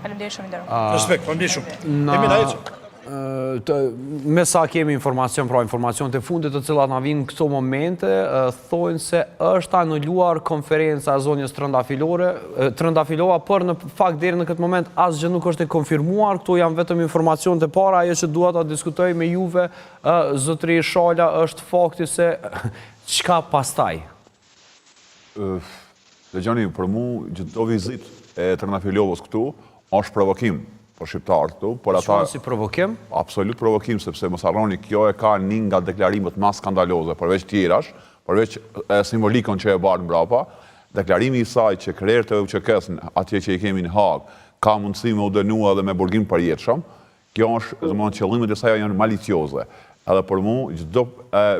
Faleminderit shumë i nderuar. Respekt, faleminderit shumë. Emina, ecë. Me sa kemi informacion, pra informacionet e fundit të cilat na vijnë këto momente, thojnë se është anuluar konferenca e zonjës Trëndafilore, Trëndafilova, por në fakt deri në këtë moment asgjë nuk është e konfirmuar, këto janë vetëm informacionet e para, ajo që dua ta diskutoj me juve, zotëri Shala, është fakti se çka pastaj? Dëgjoni, për mu, çdo vizitë e Trëndafilovës këtu, është provokim për shqiptarët këtu, por ata... Quan si provokim? Absolut provokim, sepse mos harroni, kjo e ka një nga deklarimet ma skandaloze, përveç tjerash, përveç simbolikën që e bartë mbrapa, deklarimi i saj që krerët e UÇK-së, atje që i kemi në Hagë, ka mundësi me u dënua dhe me burgim përjetshëm, Kjo është, domethënë qëllimet e saj janë malicioze. Edhe për mu, çdo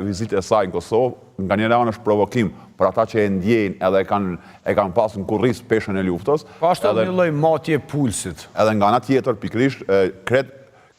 vizitë e saj në Kosovë, nga njëra anë është provokim për ata që e ndjejnë edhe e kanë e kanë pasur në kurriz peshën e luftës. Po ashtu edhe një lloj matje e pulsit. Edhe nga ana tjetër, pikërisht, krejt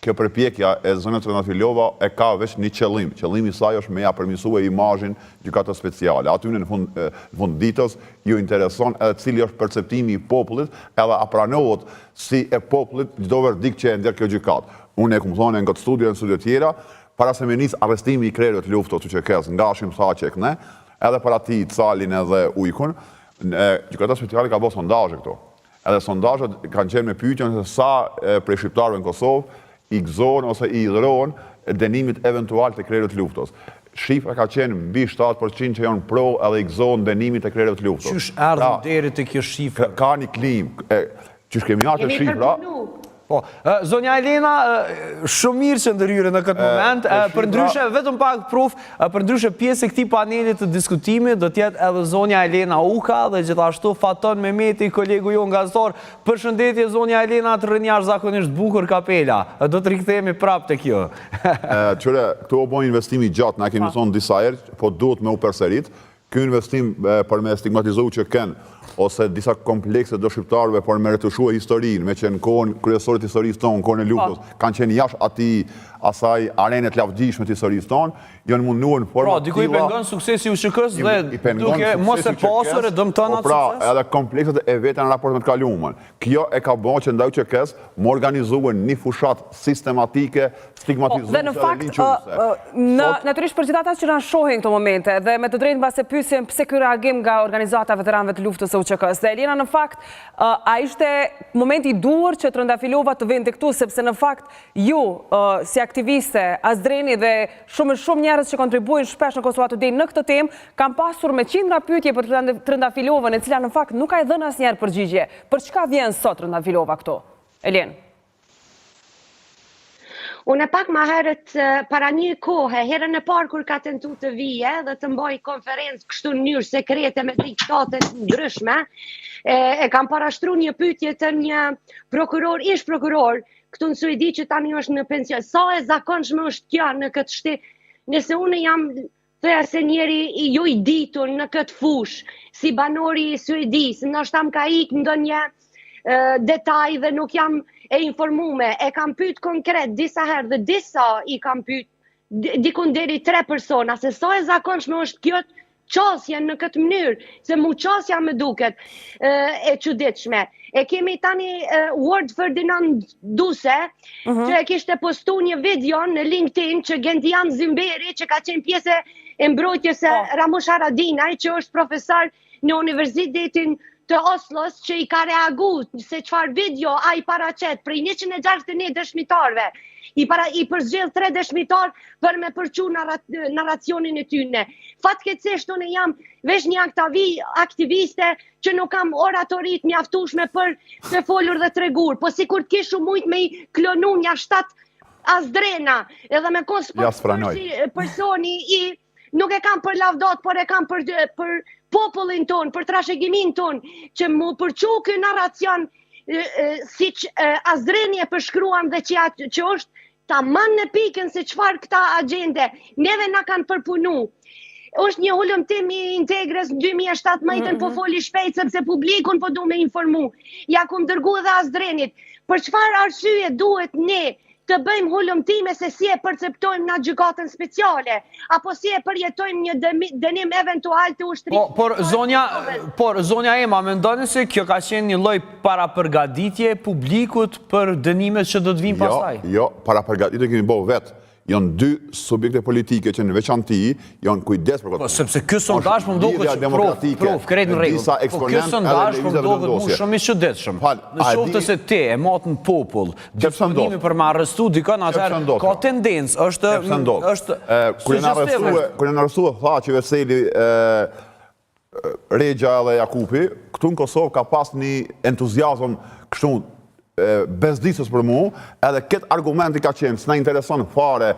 kjo përpjekja e zonjës Trëndafilova e ka veç një qëllim. Qëllimi i saj është me ja përmirësue imazhin Gjykatës Speciale. Atyne në fund në fund ditës ju intereson edhe cili është perceptimi i popullit, edhe a pranohet si e popullit çdo verdikt që e nxjerr kjo gjykatë. Unë e kum thonë në këtë studio e në studio tjera, para se me nis arrestimi i krerëve të luftës UÇK-së nga Hashim Thaçi e këne, edhe për atij Calin edhe Ujkun, Gjykata Speciale ka bo sondazhe këtu. Edhe sondazhet kanë qenë me pyetjen se sa prej shqiptarëve në Kosovë i gëzohen ose i hidhrohen dënimit eventual të krerëve të luftës. Shifra ka qenë mbi 7% që janë pro edhe i gëzohen dënimit të krerëve të luftës. Qysh erdhën deri te kjo shifër? Ka një klimë, qysh kemi ardhë te shifra... Po, zonja Elena, shumë mirë që ndërhyre në këtë moment, përndryshe, vetëm pak proof, përndryshe pjesë e këtij paneli të diskutimit, do t'jetë edhe zonja Elena Uka dhe gjithashtu Faton Mehmeti, kolegu jonë gazetar, Përshëndetje zonja Elena, të rrin jashtëzakonisht bukur kapela. Do të rikthehemi prapë te kjo. Qyre, këtu u bo investim i gjatë, na kemi thonë disa herë, po duhet me u përsërit. Ky investim për me stigmatizu UÇK-në, ose disa komplekse do shqiptarëve për me retushue historinë, me qenë kohën kryesore të historisë tonë, kohën e luftës, po. kanë qenë jashtë atij asaj arene të lavdishme të historisë tonë, janë munduar në forma pra, diku i pengon suksesi i UÇK-së dhe duke mos e pasur e dëmton po atë pra, sukses. Pra, edhe komplekset e veta në raport me të kaluarën. Kjo e ka bërë që ndaj UÇK-së me organizue një fushatë sistematike, stigmatizuese po, dhe në fakt, në natyrisht për gjithë ata që na shohin këto momente dhe me të drejtë mbase pyesin pse ky reagim nga organizata e veteranëve të luftës së UÇK-së. Dhe Elena në fakt, a ishte momenti i duhur që Trëndafilova të vinte këtu sepse në fakt Ju, si aktiviste, Asdreni dhe shumë e shumë njerëz që kontribuojnë shpesh në Kosova Today në këtë temë, kanë pasur me qindra pyetje për Trëndafilovën, e cila në fakt nuk ka dhënë asnjëherë përgjigje. Për çka vjen sot Trëndafilova këtu? Elena. Unë pak ma herët para një kohe, herën e parë kur ka tentu të vije dhe të mbaj konferencë kështu në mënyrë sekrete me diktate të ndryshme, e, e kam parashtru një pyetje të një prokuror, ish prokuror, këtu në Suedi që tani është në pension. Sa e zakonshme është kjo në këtë shtet? Nëse unë jam thjesht njeri i jo i ditur në këtë fushë, si banori i Suedisë, ndoshta më ka ik ndonjë detaj dhe nuk jam e informume. E kam pyet konkret disa herë dhe disa i kam pyet dikun deri tre persona, se sa e zakonshme është kjo qasje në këtë mënyrë, se mu qasja më duket e, e çuditshme. E kemi tani Ward Ferdinand Duse, uh mhm. -huh. që e kishte postu një video në LinkedIn që Gentian Zimberi, që ka qenë pjesë e mbrojtjes së oh. Ramush Haradinaj, që është profesor në Universitetin të Oslos që i ka reagu se çfarë video ai paraqet prej 161 dëshmitarëve, i para i përzgjedh tre dëshmitar për me përçu narracionin e tyne. Fatkeqësisht unë jam veç një aktavi, aktiviste që nuk kam oratori të mjaftueshme për të folur dhe tregur, po sikur të kisha mujt me i klonu nja shtatë Asdrena, edhe me kon personi i nuk e kam për lavdot, por e kam për, për popullin ton, për trashëgimin ton, që mu përçu ky narracion siç Asdreni e përshkruan dhe që, që është taman në pikën se çfarë këta agjende neve na kanë përpunu. Është një hulumtim i Integrës në 2017, mm -hmm. po mhm. foli shpejt sepse publikun po du me informu. Ja kum dërgu edhe Asdrenit. Për çfarë arsye duhet ne? të bëjmë hulumtime se si e perceptojmë na gjykatën speciale, apo si e përjetojmë një dënim eventual të ushtrisë. Po, por zonja, por zonja Ema, mendoni se kjo ka qenë një lloj parapërgatitje e publikut për dënimet që do të vijnë jo, pastaj? Jo, jo, parapërgatitje kemi bo vetë. Janë dy subjekte politike që në veçanti janë kujdes për këtë. Po, sepse ky sondazh po më duket që prof, prof, krejt në rregull. Po ky sondazh po më duket mu shumë i çuditshëm. Në qoftë se ti e mat në popull, disponimin për me arrestu dikën atëherë ka tendencë, është është kur janë arrestuar, kur janë arrestuar Thaçi Veseli Rexha edhe Jakupi, këtu në Kosovë ka pas një entuziazëm kështu bezdisës për mu, edhe këtë argumenti ka qenë, s'na intereson fare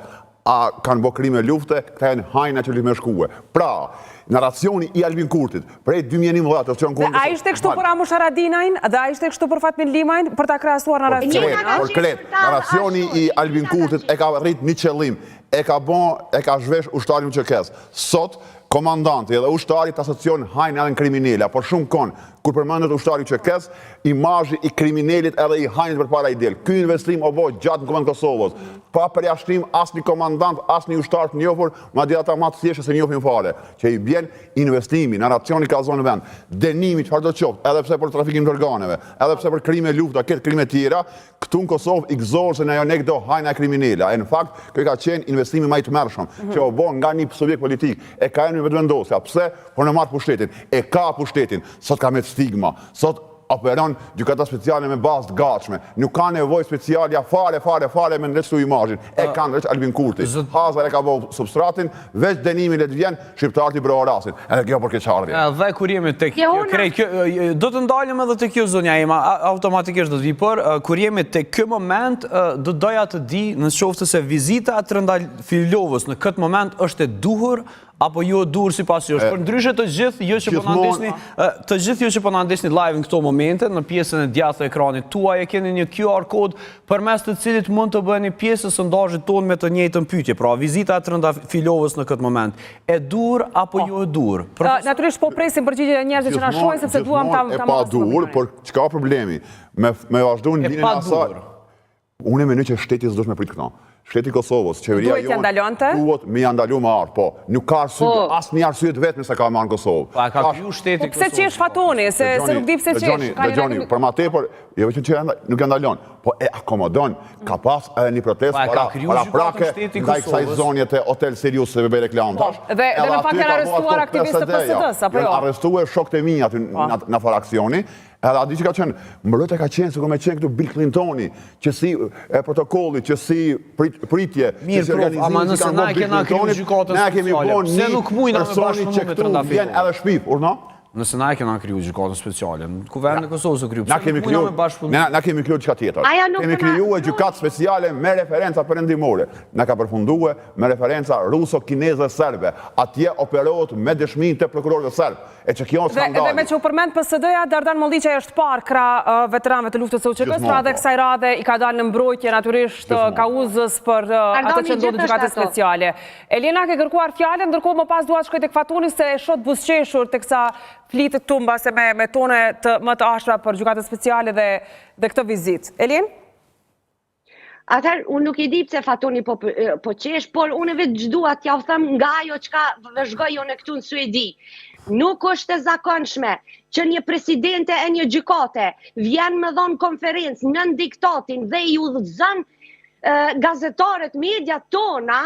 a kanë bo krime lufte, këta janë hajna që me shkue. Pra, narracioni i Albin Kurtit, prej 2011, të që Dhe a ishte kështu për Ramush Haradinajn, dhe a ishte kështu për Fatmir Limajn, për ta krahasuar narracionin? Por krejt, narracioni i Albin Kurtit e ka rrit një qëllim, e ka bo, e ka zhvesh ushtarin UÇK-së. Sot, Komandanti edhe ushtari të asocion hajn edhe në kriminela, por shumë kon, kur përmendet ushtari UÇK-së, imazhi i kriminelit edhe i hajnit përpara i del. Ky investim o bo gjatë në Kuvend Kosovës, pa përjashtim asnjë komandant, asnjë ushtar të njohur, madje ata ma të thjeshtë s'e njohin fare, që i bjen investimi, narracioni ka zonë vend, dënimi çfarëdo qoftë, edhe pse për trafikim të organeve, edhe pse për krime lufta, këtë krime tjera, Këtu në Kosovë i gëzohet se na janë këto hajna kriminela. E në fakt, kjo ka qenë investimi ma i tmerrshëm, mhm. që u bo nga një subjekt politik. E ka emrin Vetëvendosja. Pse? Po me marrë pushtetin. E ka pushtetin. Sot ka met stigma. Sot operon gjykata speciale me bazë të gatshme. Nuk ka nevojë specialja fare, fare, fare me ndreq imazhin. E ka ndreq Albin Kurti. Hazar e ka bo substratin, veç dënimi le të vjen, shqiptarët i brohorasin. Edhe kjo për keqardhje. Dhe kur jemi tek kjo krejt, kjo, do të ndalem edhe te kjo zonja Ema, automatikisht do të vi, por kur jemi tek ky moment, do të doja të di në qoftë se vizita e Trëndafilovës në këtë moment është e duhur apo jo e duhur sipas jush. Përndryshe të gjithë ju që po na ndiqni, të gjithë ju që po na ndiqni live në këto momente, në pjesën e djathtë të ekranit tuaj e keni një QR kod përmes të cilit mund të bëheni pjesë e sondazhit tonë me të njëjtën pyetje, pra vizita e Trëndafilovës në këtë moment, e duhur apo jo e duhur? Natyrisht po presim përgjigjet e njerëzve që na shohin sepse duam ta marrim. E paduhur, por çka problemi? Me me vazhdu në linjën e asaj. Unë mendoj që shteti s'duhet me prit këto. Shteti i Kosovës, qeveria jonë, duhet me ia ndalu me ardhë, po. Nuk ka arsye, po. asnjë arsye të vetme se ka me ardhë në Kosovë. Pa, po, ka kriju shteti i po, Pse qesh Fatoni, se, se nuk di pse qesh. Dëgjoni, për ma tepër, jo vetëm që nuk e ndalon, po e akomodon, ka pas edhe një protestë po, para, paraprake ndaj kësaj zonje të Hotel Sirius se bëj reklamë tash. Dhe, dhe në fakt janë arrestuar aktivistë të PSD-së, apo jo? Janë arrestuar shokët e mi aty në atë aksioni, Edhe a di që ka qenë, mbrojtja ka qenë, sikur me qenë këtu Bill Clintoni, që si e protokolli, që si pritje, që si organizimi ama nëse na e kena kriju gjykatën speciale, pse nuk mujna me bashkëpunu me Trëndafilovën? Vjen edhe shpif, urdhno? Nëse na e kena kriju gjykatën speciale, në Kuvendin e Kosovës e kriju, pse nuk mujna me bashkëpunu? Na, na kemi kriju diçka tjetër. Kemi kriju gjykatë speciale me referenca perëndimore. Na ka përfundue me referenca ruso, kineze, serbe. Atje operohet me dëshminë të prokurorëve serbë. E që kjo është skandali. Dhe, dhe meqë u përmend PSD-ja, Dardan Molliqaj është parë krah veteranëve të luftës së UÇK-së, pra dhe kësaj radhe i ka dalë në mbrojtje natyrisht kauzës për atë që ndodh në gjykatën speciale. Elena ke kërkuar fjalën, ndërkohë më pas dua të shkoj tek Fatoni se e shoh të buzëqeshur teksa flitet këtu mbase me, me tone të, më të ashpra për gjykatën speciale dhe, dhe këtë vizitë. Elena? Atëherë, unë nuk e di pse Fatoni po, po qesh, por unë veç dua t'jau them nga ajo çka vëzhgoj unë këtu në Suedi. Nuk është e zakonshme që një presidente e një gjykate vjen me dhonë konferencë nën diktatin dhe i udhëzon gazetarët media tona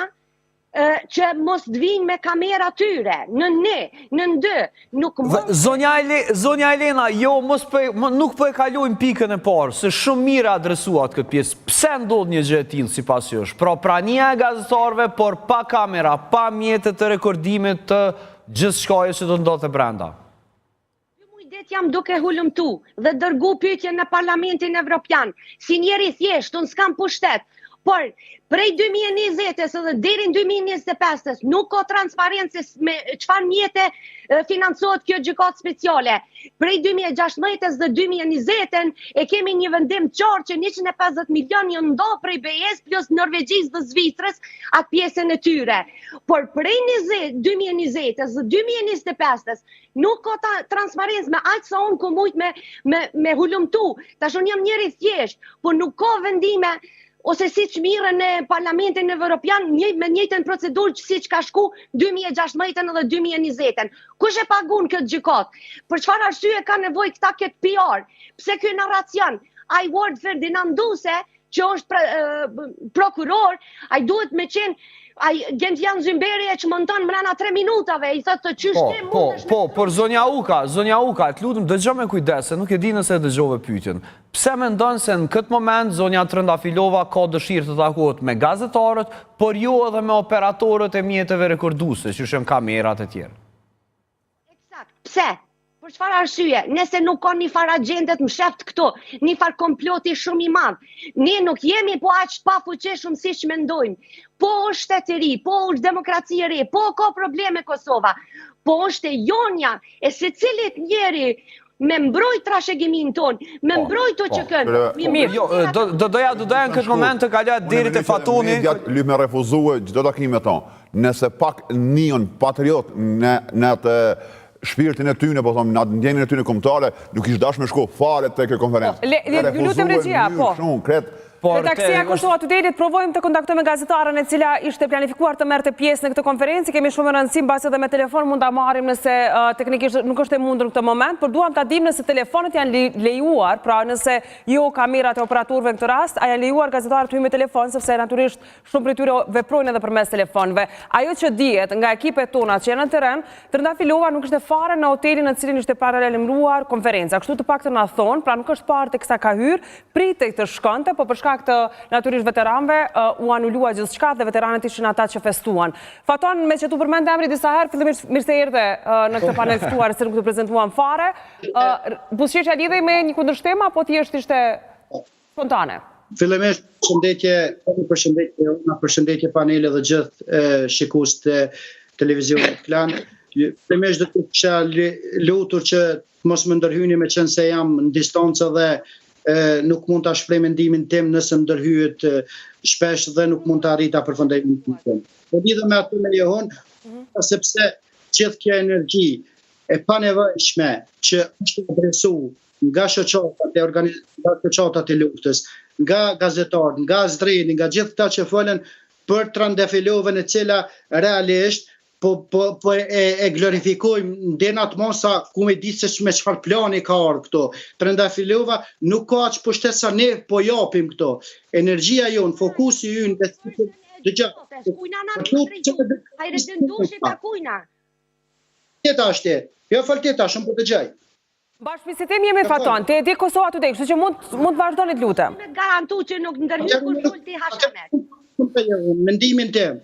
që mos të vinë me kamera tyre, në një, në dy, nuk mund... Zonja, Zonja Elena, jo, mos po, nuk po e kalojmë pikën e parë, se shumë mirë adresuat këtë pjesë. Pse ndodh një gjë e tillë sipas jush? Pra prania e gazetarëve, por pa kamera, pa mjete të rekordimit të gjithçkaje që do të ndodhte brenda. Dy muj ditë jam duke hulumtu dhe dërgu pyetje në Parlamentin Evropian. Si njeri i thjeshtë, unë s'kam pushtet. Por prej 2020-s edhe deri në 2025-s nuk ka transparencë me çfarë mjete financohet kjo gjykatë speciale. Prej 2016-s dhe 2020-ën e kemi një vendim qartë që 150 milion janë nda prej BE-s plus Norvegjisë dhe Zvicrës atë pjesën e tyre. Por prej 2020-s dhe 2025-s Nuk ka ta, transparencë me aq sa unë kom mujt me, me, me hulumtu. Tash unë jam njeri thjesht, por nuk ka vendime. ose siç mirren në Parlamentin Evropian një, me njëjtën procedurë që siç ka shku 2016 edhe 2020-ën. Kush e pagun këtë gjykatë? Për çfarë arsye ka nevojë këta këtë PR? Pse ky narracion? Ai Ward Ferdinanduse që është pre, prokuror, ai duhet me qenë ai Gentian Zymberi e çmonton mrena 3 minutave, i thotë të qysh po, ti po, mundesh Po, po, por zonja Uka, zonja Uka, të lutem dëgjo me kujdes, se nuk e di nëse e dëgjove pyetjen. Pse mendon se në këtë moment zonja Trëndafilova ka dëshirë të takohet me gazetarët, por jo edhe me operatorët e mjeteve rekorduese, qysh janë kamerat e tjerë? Eksakt. Pse? Për çfarë arsye? Nëse nuk ka një farë agjende të msheft këtu, një farë komploti shumë i madh. Ne nuk jemi po aq të pafuqishëm siç mendojmë. Po është shtet i ri, po është demokraci e re, po ka probleme Kosova. Po është e jonja e secilit njeri me mbrojt trashëgiminë tonë, me po, mbrojt po. UÇK-në. Mirë, jo, do do doja do doja në këtë moment të kaloja deri te Fatoni. Mediat lyp me refuzue çdo takim me to. Nëse pak nihen patriot në në atë shpirtin e tyne, po thom, në atë ndjenjën e tyne kombëtare, nuk ish dash me shku fare te kjo konferencë. Po, le, ju lutem regjia, po. Shumë, kret, Por Redaksia e Kosova Today-it provojmë të kontaktojmë me gazetaren e cila ishte planifikuar të merrte pjesë në këtë konferencë. Kemi shumë rëndësi mbase edhe me telefon mund ta marrim nëse teknikisht nuk është e mundur në këtë moment, por duam ta dimë nëse telefonët janë lejuar, pra nëse jo kamerat e operatorëve në këtë rast, a janë lejuar gazetarët të hyjnë me telefon sepse natyrisht Shumë prej tyre veprojnë edhe përmes telefonëve. Ajo që dihet nga ekipet tona që janë në terren, Trëndafilova nuk ishte fare në hotelin në të cilin ishte paralajmëruar konferenca. Kështu të paktën na thonë, pra nuk është parë teksa ka hyrë, pritej të shkonte, po për shkak të natyrisht veteranëve u anulua gjithçka dhe veteranët ishin ata që festuan. Faton, meqë t'u përmend emri disa herë, fillimisht mirë se erdhe në këtë panel ftuar, se nuk të prezantuam fare. Buzëqeshja lidhej me një kundërshtim apo thjesht ishte spontane? Fillimisht, përshëndetje, përshëndetje Ona, përshëndetje paneli dhe gjithë shikuesit e televizionit Klan. Fillimisht do të kisha lutur që të mos më ndërhyni meqenëse jam në distancë dhe e, nuk mund ta shpreh mendimin tim nëse më ndërhyhet shpesh dhe nuk mund të arrij ta përfundoj mendimin tim. Po lidhur me atë me Jehon, mm -hmm. sepse gjithë kjo energji e panevojshme që është adresu nga shoqatat e organiz nga shoqatat e luftës, nga gazetarët, nga Azdreni, nga gjithë këta që folën për Trandafilovën e cila realisht po po po e e glorifikojmë deri në atë masa ku me ditë se me çfarë plani ka ardhur këto. Trendafilova nuk ka aq pushtet sa ne po japim këto. Energjia jonë, fokusi ynë dhe dëgjoj. Kujna na drejtu. Hajredin Dushi ta kujna. Ti tash ti. Jo fol ti tash, unë po dëgjoj. Bashkëbisedim jemi Faton, ti e di Kosova Today, kështu që mund mund të vazhdoni të lutem. Me garantu që nuk ndërhyj kur fol ti hashamet. Mendimin tim.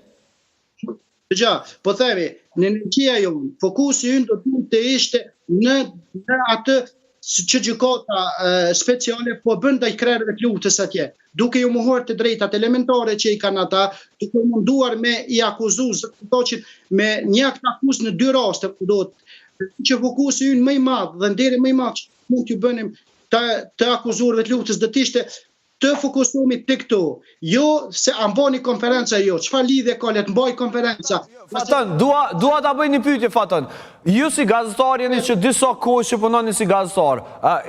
Dëgjo, po themi, në energjia jonë, fokusi ynë do duhet të ishte në në atë që gjykata speciale po bën ndaj krerëve të luftës atje, duke ju mohuar të drejtat elementare që i kanë ata, duke u munduar me i akuzu zotin Thaçin me një aktakuzë në dy raste, do të që fokusi ynë më i madh dhe nderi më i madh që mund t'ju bënim të, të akuzuarve të luftës do të ishte të fokusohemi te këto, jo se a mbani konferenca jo, çfarë lidhje ka le të mbajë konferenca. Faton, dua dua ta bëj një pyetje Faton. Ju si gazetar jeni që disa kohë që punoni si gazetar.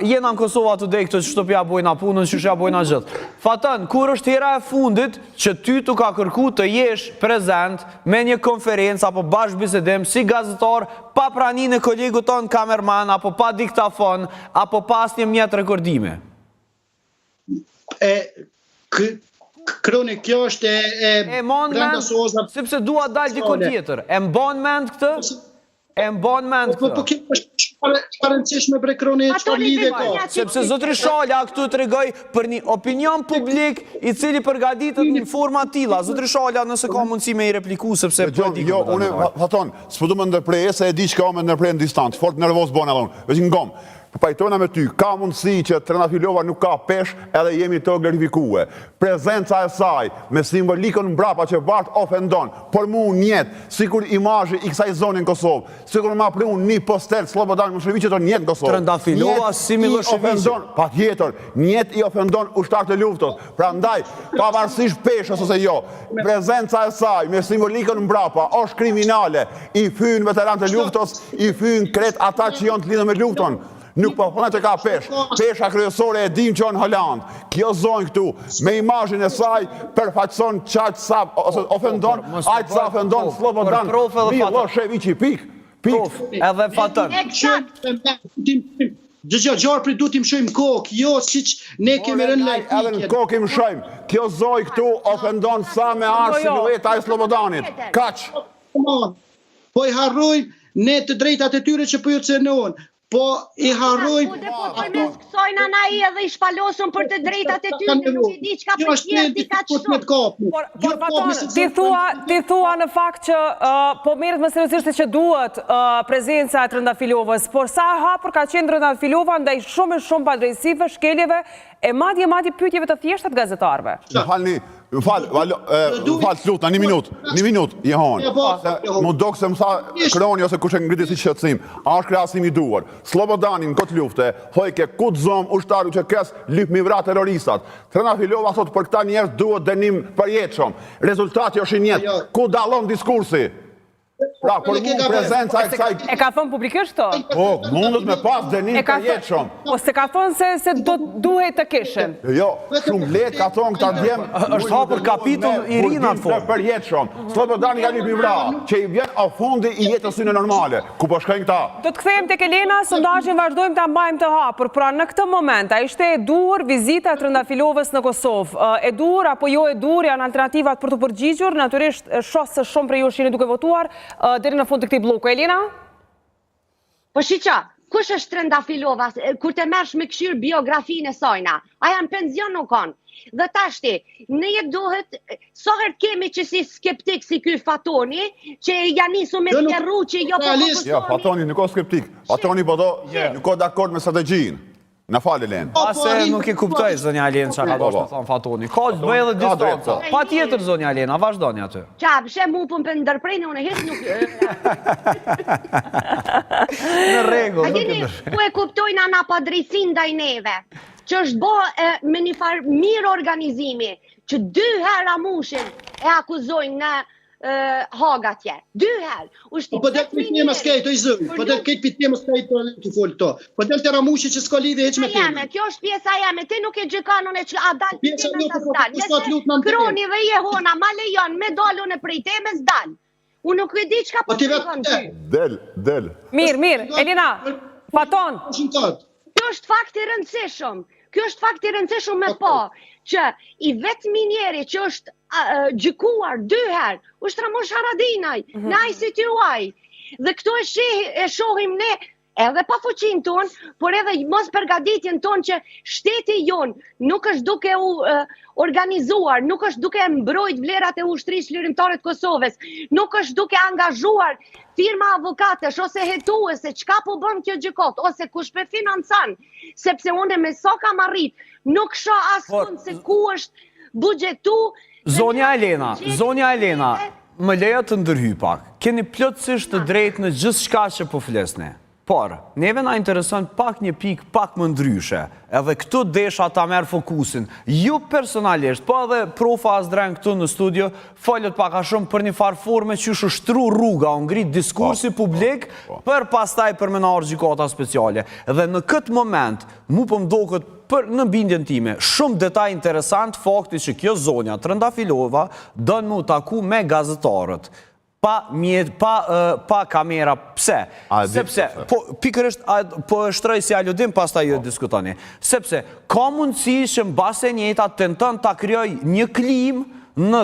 Jena në Kosova Today këtu qështu po ja bojna punën, qysh ja bojna gjithë. Faton, kur është hera e fundit që ty t'u ka kërku të jesh prezent me një konferencë apo bashkëbisedim si gazetar pa praninë e kolegut tonë kamerman apo pa diktafon apo pa asnjë mjet rekordimi? E kë Kroni, kjo është e, e, e mban mend, sepse dua dal diku tjetër. E mban mend këtë? E mban mend po, po, këtë? Po, kjo është çfarë çfarë rëndësishme bre Kroni, çfarë lidhje ka? Sepse zotri Shala këtu tregoi për një opinion publik i cili përgatitet në forma të tilla. Zotri Shala nëse ka mundësi me i repliku sepse po e di. Jo, unë Faton, s'po du me ndërpre se e di çka me ndërpre në distancë. Fort nervoz bona edhe unë. Veç ngom. Po pajtona me ty, ka mundësi që Trendafilova nuk ka peshë edhe jemi të glorifikue. Prezenca e saj, me simbolikën mbrapa që bart ofendon, por mu njet, sikur imazhi i kësaj zone në Kosovë, sikur ma pru një poster Sllobodan Millosheviqit o njet në Kosovë. Trendafilova si Millosheviqi. Ofendon, patjetër, njet i ofendon ushtarët e luftës. Prandaj, pavarësisht peshës ose jo, prezenca e saj me simbolikën mbrapa është kriminale, i fyen veteranët e luftës, I fyen krejt ata që janë të lidhur me luftën. Nuk po thona që ka peshë. Pesha kryesore e dim që në Holandë. Kjo zonjë këtu, me imazhin e saj, përfaqëson qaq sa, ose ofendon, aq sa ofendon Slobodan Millosheviqi, pikë. Prof, edhe Faton. Dëgjo, gjarprit duhet t'i mshojmë kokë, jo siç ne kemi rënë lajthitje. Edhe në kokë i mshojmë. Kjo zonjë këtu ofendon sa me ardh jo, jo. silueta e Slobodanit. Kaq. Po i harrojmë ne të drejtat e tyre që po ju cenohen. Po i harrojmë. Po dhe po përmes kësaj na na i edhe i shpalosëm për të drejtat e tyre, nuk e di çka po tjerë ti kaq shumë. Por, por Faton, ti thua, ti thua në fakt që po merret më seriozisht se që duhet prezenca e Trëndafilovës, por sa e hapur ka qenë Trëndafilova ndaj shumë e shumë padrejtësive, shkeljeve e madje madje pyetjeve të thjeshta të gazetarëve. Më falni, më fal, më fal, të lutna, një minutë, një minutë, Jehonë. M'u dok se më tha Kroni ose kush e ngriti si shqetësim. A është krahasimi i duhur? Slobodani në kohë lufte, thojke ku të zom ushtarë UÇK-s lyp m'i vra terroristat. Trëndafilova thotë për këta njerëz duhet dënim përjetshëm. Rezultati është i njëjtë. Ku dallon diskursi? Pra, për mu prezenca e kësaj... E ka thënë publikisht këto? Po, mundet me pas dënim të përjetshëm. Po, s'e ka thënë se, se do duhej të kishin. Jo, jo, shumë lehtë ka thonë këta djem... është hapur kapitull i ri në atë formë. Të përjetshëm. Slobodani ka lyp m'i vra, që i vjen o fundi i jetës syne normale. Ku po shkojnë këta? Do të kthehem tek Elena, sondazhin vazhdojmë ta mbajmë të hapur. Pra në këtë moment, a ishte e duhur vizita e Trëndafilovës në Kosovë? E duhur apo jo e duhur janë alternativat për t'u përgjigjur, natyrisht shoh se shumë prej jush jeni duke votuar deri në fund të këtij blloku. Elena? Po shiqo, kush është Trëndafilova, kur të merrsh me këshyrë biografinë e sajna, ajo në penzion u konë. Dhe tashti, ne je duhet, sa herë kemi që si skeptik si ky Fatoni, që ja nisu me jo, tjerru që jo po fokusohemi. Jo, Fatoni nuk o skeptik, Fatoni po do, nuk o dakord me strategjinë. Na fal Elen. Po, po, Se nuk e kuptoj zonja Elen çka ka dashur të thonë Fatoni. Ka të bëjë edhe distanca. Patjetër zonja Elena, vazhdoni aty. Qa, pse mu po më ndërpreni unë hiç nuk Në rregull, nuk e ndërprej. Ku e kuptojnë ana padrejtësinë ndaj neve, që është bo me një farë mirë organizimi, që dy herë Ramushin e akuzojnë në Hagë atje. Dy herë. Ushti, po del prej temës krejt, o i zëri. Po del krejt prej temës krejt të fol këto. Po del te Ramushi që s'ka lidhje hiç me temën. Kjo është pjesa jeme, ti nuk e gjykon unë që a dal prej temës a s'dal. Nëse Kroni dhe Jehona ma lejon me dal unë prej temës, dal. Unë nuk e di çka po të tregon ty. Del, del. Mirë, mirë. Elina, Faton. Kjo është fakt i rëndësishëm. Kjo është fakt i rëndësishëm me pa që i vetmi njeri që është gjykuar dy herë, është Ramush Haradinaj, mm -hmm. në ICTY. Dhe këto e, shih, e shohim ne edhe pafuqinë tonë, por edhe mos përgatitjen tonë që shteti jonë nuk është duke u organizuar, nuk është duke mbrojt vlerat e ushtrisë çlirimtare të Kosovës, nuk është duke angazhuar firma avokatësh ose hetuese, çka po bën kjo gjykatë ose kush po financon, sepse unë me sa kam arrit, nuk shoh askund se ku është buxhetu. Zonja Elena, zonja Elena, më lejo të ndërhyj pak. Keni plotësisht të drejtë në gjithçka që po flisni. Por, neve na intereson pak një pikë pak më ndryshe. Edhe këtu desha ta merr fokusin. Ju personalisht, po edhe prof Azdren këtu në studio, folët pak a shumë për një farë forme qysh u shtru rruga, u ngrit diskursi po, publik, po, po. për pastaj për me na ardhë gjykata speciale. Dhe në këtë moment, mu po më doket për në bindjen time, shumë detaj interesant fakti që kjo zonja Trëndafilova don me u taku me gazetarët pa mjet, pa pa kamera, pse? Sepse po pikërisht po e shtroj si aludim pastaj ju po. diskutoni. Sepse ka mundësi që mbase e njëjta tenton ta krijojë një klimë në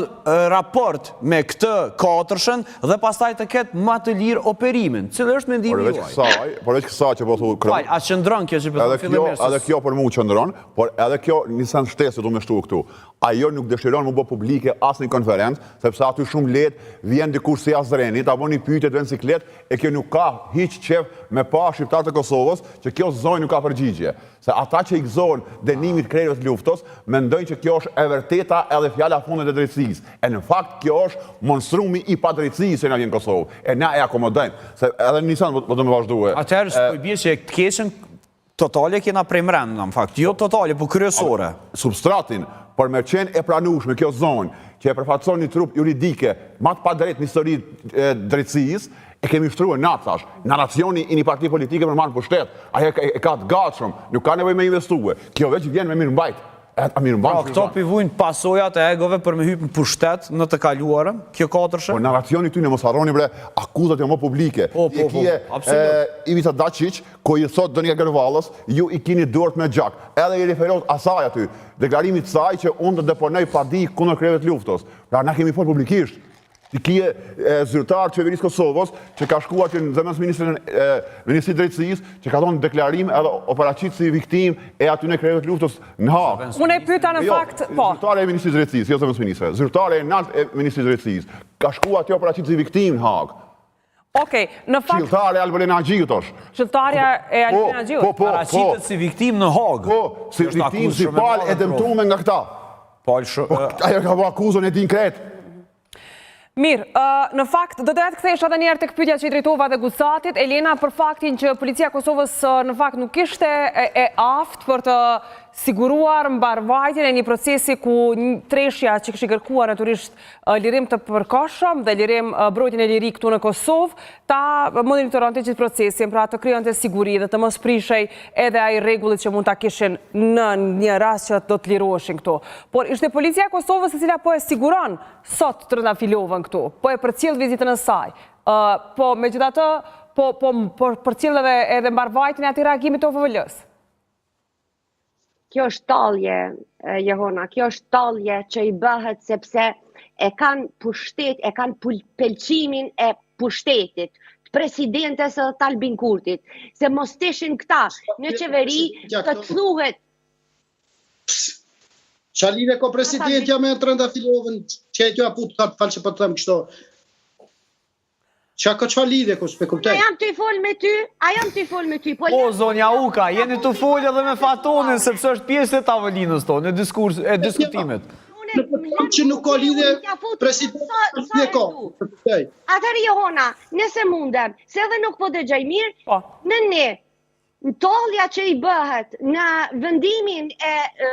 raport me këtë katërshen dhe pastaj të ketë më të lirë operimin. Cili është mendimi juaj? Përveç kësaj, përveç kësaj që po thu, Fal, a qëndron kjo që po them fillimisht? Edhe kjo për mua qëndron, por edhe kjo një send shtesë du me shtu këtu. Ajo nuk dëshiron mu bë publike asnjë konferencë, sepse aty shumë lehtë vjen dikush si Asdreni, ta bën një pyetje të vën siklet, e kjo nuk ka hiç qef me pa shqiptarët e Kosovës që kjo zonjë nuk ka përgjigje. Se ata që i gëzohen dënimit krerëve të luftës, mendojnë që kjo është e vërteta edhe fjala e fundit e drejtësisë. E në fakt kjo është monstrumi i padrejtësisë që na vjen në Kosovë. E na e akomodojmë. Se edhe një send po do me vazhdue. Atëherë s'po i bie që të keqen Totale kena prej mrenda, në fakt, jo totale, po kryesore. Substratin, për me qenë e pranueshme kjo zonjë, që e përfaqëson një trupë juridike ma të padrejtë në histori të drejtësisë, e kemi shtrue na thash, narracioni i një parti politike për marrë pushtet, ajo e ka të gatshëm, nuk ka nevojë me investue, kjo veç vjen me mirëmbajt, e a mirëmban Pra, këto pi vujnë pasojat e egove për me hypë në pushtet në të kaluarën, kjo katërshe? Po narracioni tyne, mos harroni bre, akuzat janë më publike. Po, po, po, absolut. Ivica Dacic, ku i thot Donika Gërvallës, ju i kini duart me gjak. Edhe i referohet asaj aty, deklarimit të saj që unë do deponoj padi kundër krerëve të luftës. Pra na kemi folë publikisht. Ti kije zyrtar të qeverisë Kosovës që ka shkuar që në zëvendësministrin e Ministrisë Drejtësisë që ka dhënë deklarim edhe o paraqit si viktimë e atyne krerëve të luftës në Hagë. Unë e pyeta në jo, fakt, po. Zyrtare e Ministrisë Drejtësisë, jo zëvendësministre, zyrtare e naltë e Ministrisë Drejtësisë ka shkuar aty o paraqit si viktimë në Hagë. Okej, në fakt... Këshilltare e Albulena Haxhiut është. Këshilltarja e po, Albulena Haxhiut. Po, po, po. Paraqitet si viktimë në Hagë. Po, si viktimë, si palë e dëmtume nga këta. Palë shumë... Po, ajo ka bo akuzën e din krejt. Mirë, në fakt, do doja të kthehesha edhe njëherë tek pyetja që i drejtova dhe Gucatit, Elena, për faktin që policia e Kosovës në fakt nuk ishte e aftë për të siguruar mbarëvajtjen e një procesi ku treshja që kishin kërkuar natyrisht lirim të përkohshëm dhe lirim mbrojtjen e liri këtu në Kosovë, ta monitoronte gjithë procesin, pra të krijonte siguri dhe të mos prishej edhe ai rregulli që mund ta kishin në një rast që do të liroheshin këtu. Por ishte policia e Kosovës e cila po e siguron sot Trëndafilovën këtu, po e përcjell vizitën e saj, po megjithatë po po po përcjell edhe edhe mbarëvajtjen e atij reagimit të OVL-së. Kjo është tallje, Jehona, kjo është tallje që i bëhet sepse e kanë pushtet, e kanë pëlqimin e pushtetit, të presidentes edhe të Albin Kurtit, se mos t'ishin këta në qeveri të thuhet Ça lidhje ka presidentja me Trëndafilovën, që e kjo aput, ka falë që po të them kështu. Qa ka çfarë lidhje, ku s'pe kuptoj? A jam tu fol me ty? A jam tu fol me ty? Po, po zonja Uka, jeni tu fol edhe me Fatonin, sepse është pjesë e tavolinës tonë, e diskurs, e diskutimit. Që nuk ka lidhje presidentja, lidhje ka. Atëherë Jehona, nëse mundem, se edhe nuk po dëgjoj mirë, po. në ne, Tallja që i bëhet në vendimin e, e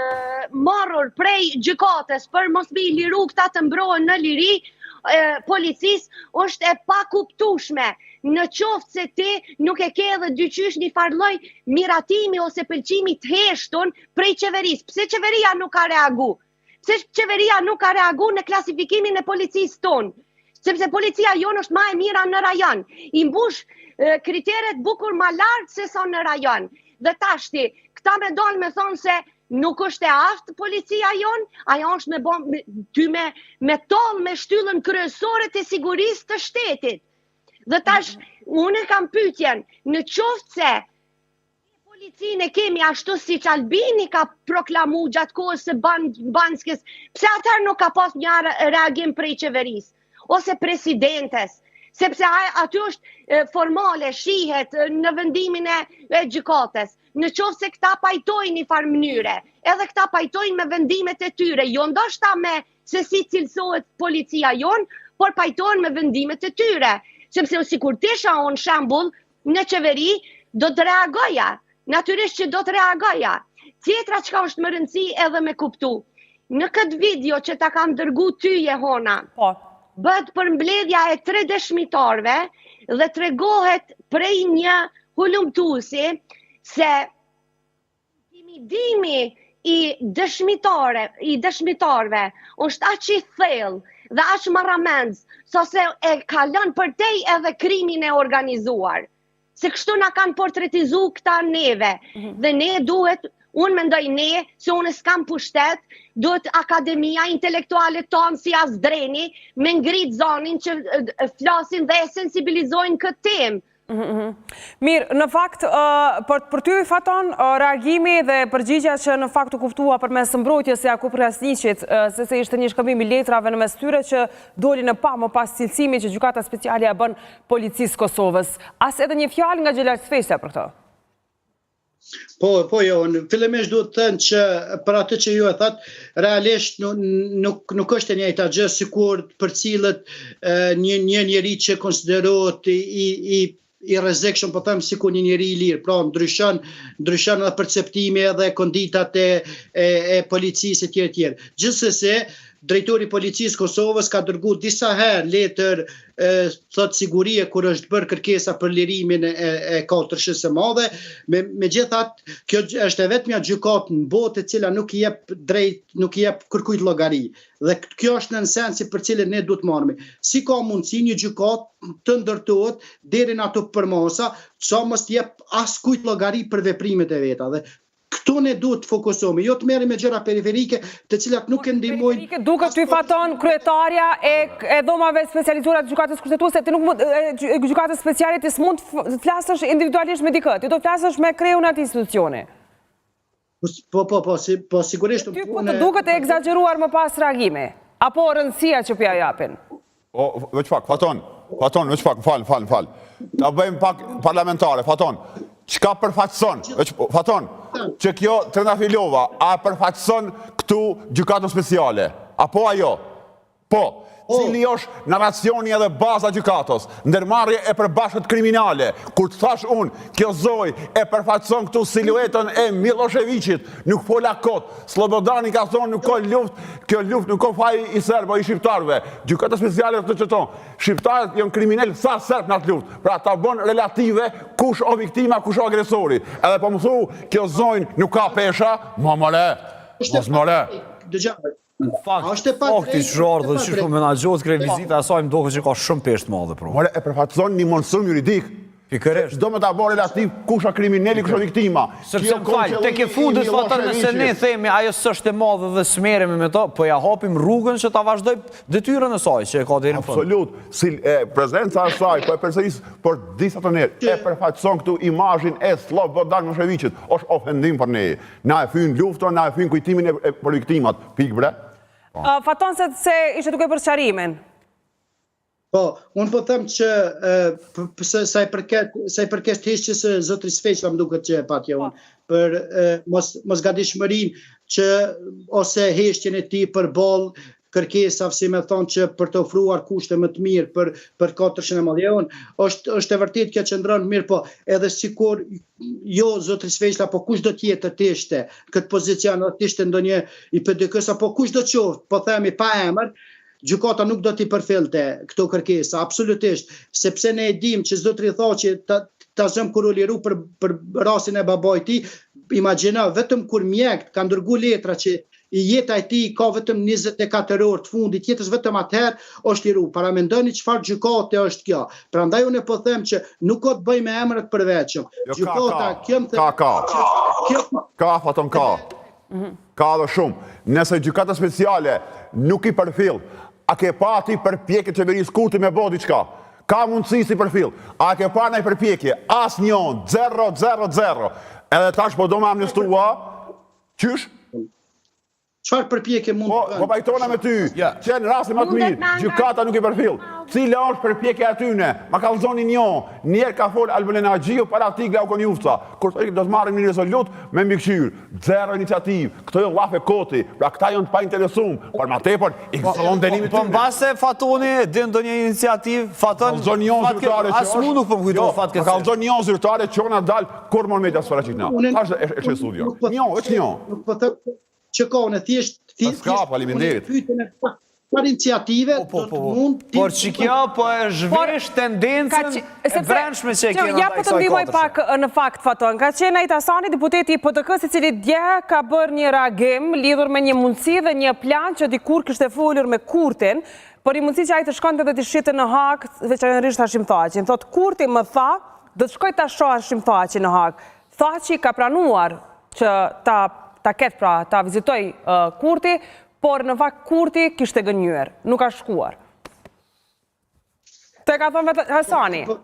marrur prej gjykatës për mos me i liru këta të mbrohen në liri, e, policisë është e pakuptueshme. Në qoftë se ti nuk e ke edhe dyqysh një farë lloj miratimi ose pëlqimi të heshtun prej qeverisë. Pse qeveria nuk ka reagu? Pse qeveria nuk ka reagu në klasifikimin e policisë tonë? Sepse policia jonë është ma e mira në rajon. I mbush kriteret bukur ma lartë se sa në rajon. Dhe tashti, këta me dalë me thonë se nuk është e aftë policia jonë, ajo është me, bon, me, ty me, me tall me shtyllën kryesore të sigurisë të shtetit. Dhe tash, unë e kam pytjen, në qoftë se Policinë e kemi ashtu siç Albini ka proklamu gjatë kohës së Banjskës, pse atëherë nuk ka pas një reagim prej qeverisë ose presidentes, sepse aty është formale, shihet në vendimin e, e gjykatës. Në qoftë se këta pajtojnë një farë mënyre, edhe këta pajtojnë me vendimet e tyre, jo ndoshta me se si cilësohet policia jonë, por pajtohen me vendimet e tyre. Sepse sikur t'isha unë shembull, në qeveri do të reagoja, natyrisht që do të reagoja. Tjetra çka është me rëndësi edhe me kuptu. Në këtë video që ta kam dërgu ty Jehona, po. bëhet përmbledhja e tre dëshmitarëve dhe tregohet prej një hulumtuesi se Intimidimi i dëshmitare, i dëshmitarëve është aq i thellë dhe aq marramendës, sa se e kalon përtej edhe krimin e organizuar. Se kështu na kanë portretizu këta neve. Mm -hmm. Dhe ne duhet, unë mendoj ne, se unë s'kam pushtet, duhet akademia intelektuale tonë si Asdreni, me ngrit zanin që flasin dhe e sensibilizojnë këtë temë. Mhm, mhm. Mirë, në fakt, për, për ty, Faton, reagimi dhe përgjigja që në fakt u kuptua përmes mbrojtjes së Jakup Krasniqit, se se ishte një shkëmbim i letrave në mes tyre që doli në pah më pas cilësimi që gjykata speciale ia bën policisë Kosovës. As edhe një fjalë nga Xhelal Sveçla për këtë? Po, po jo, në fillimisht duhet të them që për atë që ju e thatë, realisht nuk nuk nuk është e njëjta gjë sikur të përcillet një një njeri që konsiderohet i i i i rrezikshëm, po them sikur një njeri i lirë. Pra ndryshon, ndryshon edhe perceptimi edhe konditat e e, e policisë etj etj. Gjithsesi, Drejtori i Policisë Kosovës ka dërgu disa herë letër thotë sigurie kur është bërë kërkesa për lirimin e, e katërshës së madhe. Me, megjithatë, kjo është e vetmja gjykatë në botë e cila nuk i jep drejt, nuk i jep kërkujt llogari. Dhe kjo është nonsensi për cilën ne duhet marremi. Si ka mundësi një gjykatë të ndërtohet deri në ato përmasa, sa mos të jep askujt llogari për veprimet e veta. Dhe Këtu ne duhet të fokusohemi, jo të merremi me gjëra periferike, të cilat nuk e ndihmojnë. Periferike duket ty Faton kryetarja e e dhomave specializuara të Gjykatës Kushtetuese, ti nuk mund e Gjykatës Speciale ti s'mund të flasësh individualisht me dikë, ti do të flasësh me kreun e atij institucioni. Po po po, si, po sigurisht Ty po të duket e ekzagjeruar më pas reagimi, apo rëndësia që po ia japin? O, veç pak, Faton, Faton, veç pak, më fal, më fal, më fal. Ta bëjmë pak parlamentare, Faton. Çka përfaqëson? Veç, Faton, që kjo Trendafilova, a përfaqëson këtu gjykatën speciale? Apo ajo? Po. po. Cili është narracioni edhe baza gjykatës? Ndërmarrje e përbashkët kriminale. Kur të thash unë, kjo zojë e përfaqëson këtu siluetën e Milosheviqit, nuk fola kot. Slobodani ka thonë nuk ka luftë, kjo luftë nuk ka faj i serbëve, i shqiptarëve. Gjykata speciale të qëto, shqiptarët janë kriminel sa serbë në atë luftë. Pra ta bon relative kush o viktima, kush o agresori. Edhe po më thu, kjo zonjë nuk ka pesha, ma more, mos more. Dëgjo, Fakt, është e fakti që ardhë dhe që po menaxhohet krejt vizita e saj më duket që ka shumë peshë të madhe. Pra. More, e përfaqëson një monstrum juridik. Pikërisht. Do me ta bo relativ kush a krimineli, kush a viktima. Sepse më fal, tek e fundit Faton nëse ne themi ajo s'është e madhe dhe s'merremi me to, po ja hapim rrugën që ta vazhdoj detyrën e saj që e ka deri në fund. Absolut. Si e, prezenca e saj, po e përsëris për disa të herë, e përfaqëson këtu imazhin e Slobodan Milosheviqit. Është ofendim për ne. Na e fyn luftën, na e fyn kujtimin e, e për viktimat. Pikë bre. Faton se se ishe duke bërë sqarimin. Po, unë po them që e, sa i përket sa i përket heshtjes së zotri Sveçla më duket që e patja unë po. për e, mos mos gatishmërinë që ose heshtjen e tij përballë kërkesave, si me thonë që për të ofruar kushte më të mirë për për katërshin e madhe. Është është e vërtetë kjo qëndron mirë, po edhe sikur jo zotri Sveçla, po kush do tjetër të ishte në këtë pozicion, do të ishte ndonjë i PDK-s apo kush do qoftë, po themi pa emër, Gjykata nuk do t'i përfillte këto kërkesa, absolutisht, sepse ne e dimë që zotri Thaçi ta, ta zëmë kur u liru për, për rastin e babait tij, imagjino, vetëm kur mjekët kanë dërgu letra që jeta e tij ka vetëm 24 orë të fundit jetës vetëm atëherë është liru. Paramendoni çfarë gjykate është kjo. Prandaj unë po them që nuk ka të bëjë me emrat përveçëm. Jo, Gjykata ka, kjo më ka, ka. Kjo ka Faton ka. Ka dhe shumë. Nëse gjykata speciale nuk i përfill, a ke pa ti përpjekje qeverisë Kurti me bo diçka? Ka mundësi s'i përfill. A ke pa naj përpjekje? Asnjë, 0 0 0. Edhe tash po do me amnistua. Qysh? Çfarë përpjekje mund po, të bën? Po pajtona me ty. Ja. Që në rastin më të mirë, gjykata nuk i përfill. Cila është përpjekja e tyne? Ma kallzoni një. Njëherë ka fol Albulena Haxhiu para tij Glauk Konjufca. Kur thotë do të marrim një rezolutë me mbikëqyr. Zero iniciativë. Këto janë llafe koti. Pra këta janë të painteresum. Por ma tepër, i po, kthon dënimit po, po mbase Fatoni e din ndonjë iniciativë, Faton. Kallzon një zyrtare që as mu nuk po më kujtohet jo, fatkeqësisht. Kallzon një zyrtare që na dal kur më media s'paraqit na. Tash është është studio. Një, veç një. Nuk po them që ka unë thjesht thjesht s'ka faleminderit. Pyetjen e Çfarë iniciative po, po, do të po, mund të Por që kjo po e zhvesh tendencën e brendshme që e kena Ja po të ndihmoj pak në fakt Faton. Ka qenë Nait Hasani, deputeti i PDK-së, i cili dje ka bërë një reagim lidhur me një mundësi dhe një plan që dikur kishte folur me Kurtin, për një mundësi që ai të shkonte dhe të shihte në Hagë, veçanërisht Hashim Thaçin. Thotë Kurti më tha, do të shkoj ta shoh Hashim Thaçin në Hagë. Thaçi ka pranuar që ta ta ketë pra, ta vizitojë Kurti, por në fakt Kurti kishte gënjyer, nuk ka shkuar. Këtë e ka thënë vetë Hasani. Po,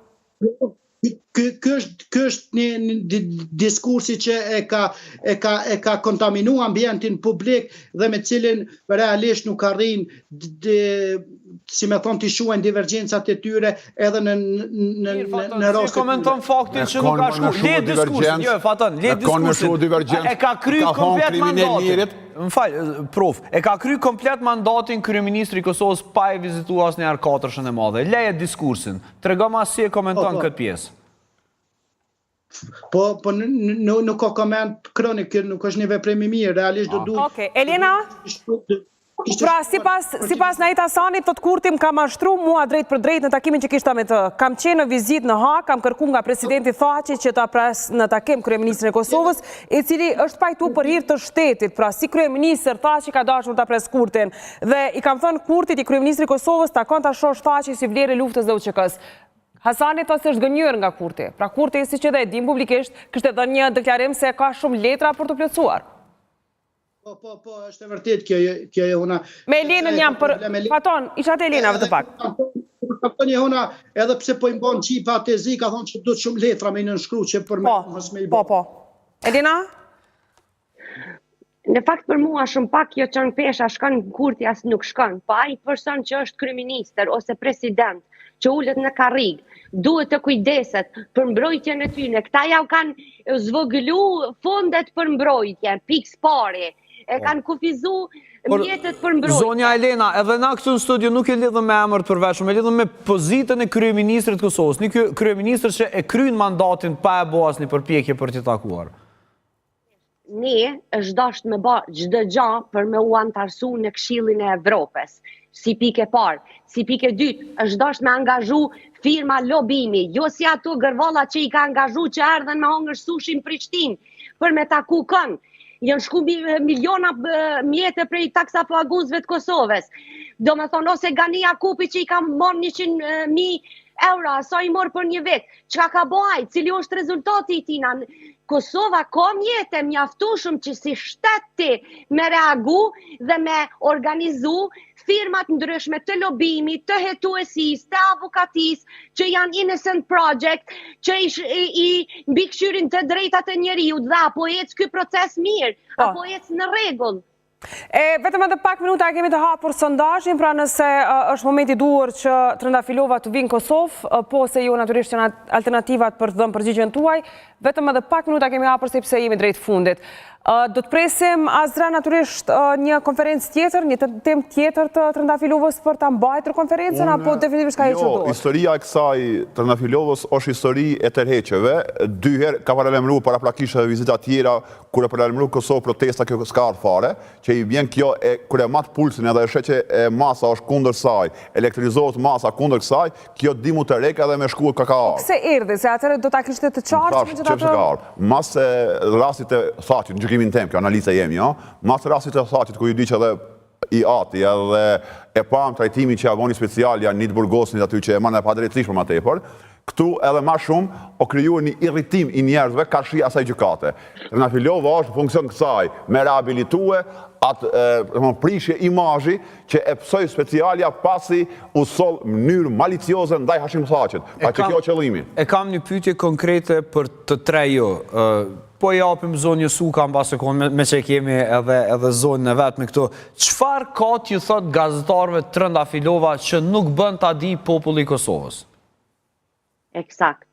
po, ky ky është ky është një, një diskursi që e ka e ka e ka kontaminuar ambientin publik dhe me cilin realisht nuk arrin si me thonë t'i shuajnë divergjencat e tyre edhe në në në në raste. Si komenton faktin që nuk ka shku? Le diskursin, jo Faton, le diskursin. E ka kry komplet mandatin. Më fal, prof. E ka kry komplet mandatin kryeministri i Kosovës pa e vizituar asnjëherë katërshën e madhe. Leje diskursin. Tregoma si e komenton po, po. këtë pjesë. Po, po nuk ka koment kronik, kjo nuk është një veprim i mirë, realisht do ah. duhet. Okej, Elena? Pra, sipas, sipas Nait Hasanit, thotë Kurti më ka mashtru mua drejtpërdrejt në takimin që kishta me të. Kam qenë në vizitë në Hagë, kam kërku nga presidenti Thaçi që ta pres në takim kryeministrin e Kosovës, i cili është pajtu për hir të shtetit. Pra, si kryeministër Thaçi ka dashur ta pres Kurtin. Dhe i kam thënë Kurtit, je kryeministri i Kosovës, takon ta shohësh Thaçin si vlerë e luftës dhe UÇK-së. Hasani thotë se është gënjyer nga Kurti. Pra Kurti, siç edhe e dimë publikisht, kishte dhënë një deklarim se ka shumë letra për të plotësuar. Po, po, po, është e vërtetë kjo, kjo Jehona. Me Elenën jam për... Faton, isha te Elena vetëm pak. Ka thënë Jehona, edhe pse po i mban çipa të zi, ka thonë që duhet shumë letra me i nënshkru që për me po, mos me i Po, po. Elena? Në fakt për mua shumë pak jo çon peshë a shkon Kurti as nuk shkon, po ai person që është kryeministër ose president që ulet në karrigë, duhet të kujdeset për mbrojtjen e tyne. Këta jau kanë zvogëlu fondet për mbrojtje, pikë s'pari. E po. kanë kufizu mjetet për mbrojtje. Zonja Elena, edhe na këtu në studio nuk e lidhëm me emër të përveçëm, e lidhëm me pozitën e kryeministrit të Kosovës. Një kryeministër që e kryen mandatin pa e bo asnjë përpjekje për t'i takuar. Ne është dasht me ba çdo gja për me u antarësu në Këshillin e Evropës, si pikë e parë. Si pikë e dytë, është dasht me angazhu firma lobimi, jo si ato gërvalla që i ka angazhu që erdhën me hongër sushi në Prishtinë, për me taku kënë. Janë shku miliona mjete prej taksapaguesve të Kosovës. Domethonë, ose Gani Jakupi që i ka marrë 100.000 euro, sa i mor për një vit. Çka ka bo ai? Cili është rezultati i tina? Kosova ka mjete mjaftueshëm që si shtet ti me reagu dhe me organizu firma të ndryshme të lobimit, të hetuesisë, të avokatisë, që janë Innocent Project, që i, i, i mbikëqyrin të drejtat e njeriut dhe a po ec ky proces mirë, po. a po ec në rregull. E, vetëm edhe pak minuta e kemi të hapur sondazhin, pra nëse është momenti i duhur që Trëndafilova të vijë në Kosovë, po ose jo natyrisht janë alternativat për të dhënë përgjigjen tuaj, vetëm edhe pak minuta kemi hapur sepse jemi drejt fundit. Do të presim Azra natyrisht një konferencë tjetër, një tentim tjetër të Trëndafilovës për ta mbajtur konferencën, apo definitivisht ka hequr jo, dorë? Jo, historia e kësaj Trëndafilovës është histori e tërheqjeve, dy herë ka paralajmëruar paraprakisht edhe vizita tjera Kur e paralajmëru Kosovë protesta kjo s'ka ardhë fare, që i vjen kjo e kur e mat pulsin edhe e sheh që e masa është kundër saj, elektrizohet masa kundër kësaj, kjo di mu tërhek edhe me shku ka ka ardhë. Po pse erdhi, se atëherë do ta kishte të qartë që megjithatë. Pse ka ardhë? Mas rastit të Thaçit, në gjykimin tem, kjo analiza jem, jo, mas rastit të Thaçit ku iu vdiq edhe i ati edhe e pamë trajtimin që ja boni specialja një të burgosunit aty që e manë padrejtësisht për ma tepër, këtu edhe ma shumë o kriju një irritim i njerëzve karshi asaj gjykate. Trëndafilova është në funksion kësaj me rehabilitue atë prishje imazhi që e pësoi specialja pasi u soll mënyrë malicioze ndaj Hashim Thaçit. Pra që kjo qëllimi. E kam një pyetje konkrete për të tre ju. Po i japim zonjës Uka mbas sekondë, meqë kemi edhe edhe zonjën e vetme këtu. Çfarë ka t'ju thotë gazetarëve Trëndafilova që nuk bën ta dijë populli i Kosovës? Eksakt.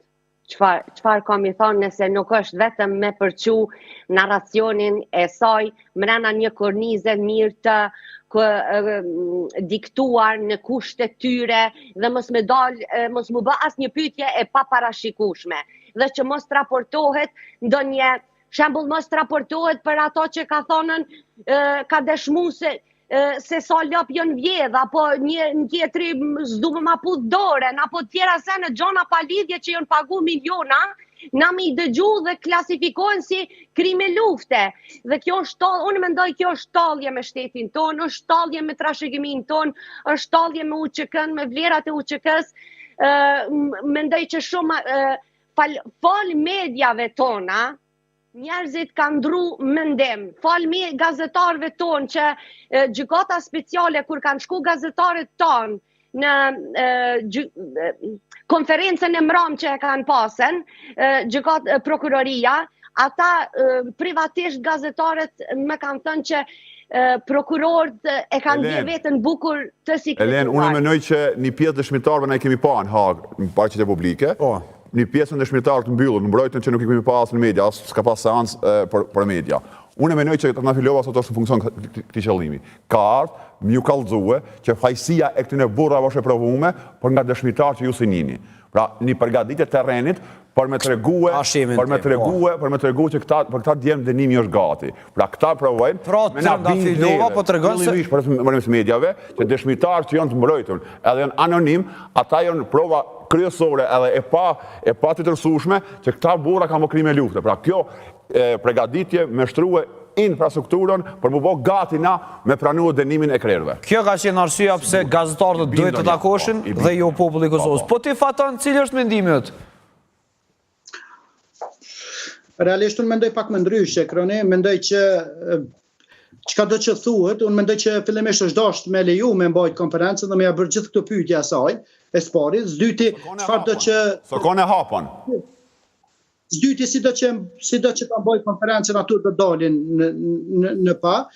Çfarë çfarë ka mi thonë nëse nuk është vetëm me përçu narracionin e saj mrena një kornize mirë të kë, diktuar në kushtet tyre dhe mos me dal, mos mu bë asnjë pyetje e paparashikueshme. dhe që mos të raportohet ndonjë shembull mos të raportohet për ato që ka thonën ka dëshmu se se sa lop janë vjedh, apo një në tjetri s'du me ma puth dorën, apo tjera sene gjona pa lidhje që janë pagu miliona, na me i dëgju dhe klasifikohen si krime lufte. Dhe kjo është tall, unë mendoj kjo është tallje me shtetin tonë, është tallje me trashëgiminë tonë, është tallje me UÇK-n, me vlerat e UÇK-s, mendoj që shumë fal, fal mediave tona, njerëzit kanë ndru mendim. Fal me gazetarëve tonë që gjykata speciale kur kanë shku gazetarët tonë në gjy, konferencën e mramë që e kanë pasën, gjykat prokuroria, ata privatisht gazetarët më kanë thënë që prokurorët e kanë ndje veten bukur të sikletuar. Elen, unë mendoj që një pjesë dëshmitarëve na i kemi pa në Hagë, në paraqitje publike, po. një pjesë dëshmitarë të mbyllur, në mbrojtën që nuk i kemi pa as në media, as s'ka pas seancë për, për media. Unë mendoj që Trëndafilova sot është në funksion këtij qëllimi. Ka ardhë, me ju kallzue, që fajësia e këtyne burrave është e provume, por nga dëshmitarë që ju s'i njihni. Pra, një përgatitje terrenit Për me tregue, për me tregue, për me tregue që këta, për këta djem dënimi është gati. Pra këta provojnë, pra, me na bind neve, po tregon se... Fillimisht përmes mediave, që dëshmitarë që janë të mbrojtun, edhe janë anonim, ata janë prova kryesore edhe e pa, e patjetërsushme, që këta burra kanë bo krime lufte. Pra kjo e, pregaditje me shtrue infrastrukturën për m'u bo gati na me pranue dënimin e krerëve. Kjo ka qenë arsyeja pse gazetarët duhet të takoheshin po, dhe jo populli i Kosovës. Po, po. po ti Faton, cili është mendimi yt? Realisht unë mendoj pak më ndryshe, Kroni, mendoj që çka do që thuhet, unë mendoj që fillimisht është dashtë me leju me mbajt konferencën dhe me ja bërë gjithë këto pyetje asaj, e s'pari, s'dyti, çfarë do që... S'o kon e hapun. S'dyti sido që sido që ta mbajë konferencën ato do dalin në në në pah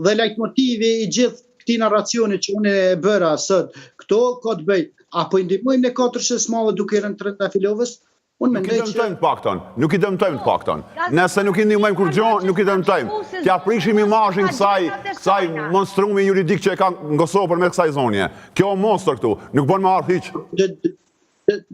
dhe lajtmotivi i gjithë këtij narracioni që unë e bëra sot këto ka të bëjë a po i ndihmojmë ne katërshes madhe duke i rënë Trëndafilovës? Unë mendoj që nuk i dëmtojmë të paktën, nuk i dëmtojmë të paktën. Nëse nuk i ndihmojmë kurgjo, nuk i dëmtojmë. T'ia prishim imazhin kësaj kësaj monstrumi juridik që e ka në Kosovë përmes kësaj zonje. Kjo monstër këtu, nuk bën me ardh hiç.